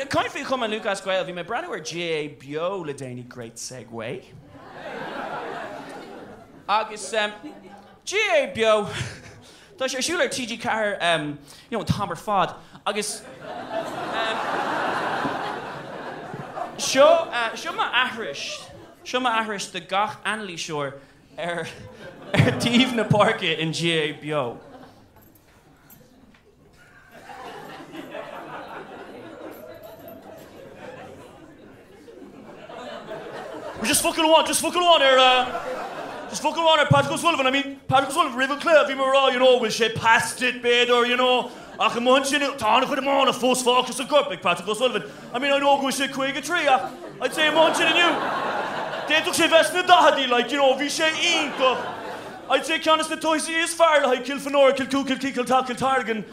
Caint faoi Chumann Lúthchleas Gael, bhí mé ag breathnú ar GAA Beo le déanaí, great segue. Agus GAA Beo, tá sé ar siúl ar TG4 you know, an t-am ar fad agus seo, seo m'aithris, seo m'aithris do gach anailíseoir ar ar taobh na páirce in GAA Beo. Just focal amháin, just focal amháin ar eh, just focal amháin ar Patrick O'Sullivan. I mean, Patrick O'Sullivan roimh an cluiche bhí mé ag rá, you know, bhfuil sé past it b'fhéidir, you know, ach amuigh ansin tá an-chuid iomána fós fágtha sa gcorp ag Patrick O'Sullivan. I mean, I know go bhfuil sé 53 ach I'd say amuigh ansin inniu d'fhéadfadh sé bheith sna daicheadaí, like, you know, bhí sé iontach. I'd say ceann de na tosaithe is fearr le haghaidh Kilfenora, Kilcoo, Kilkee, Kiltagh, Kiltarlington.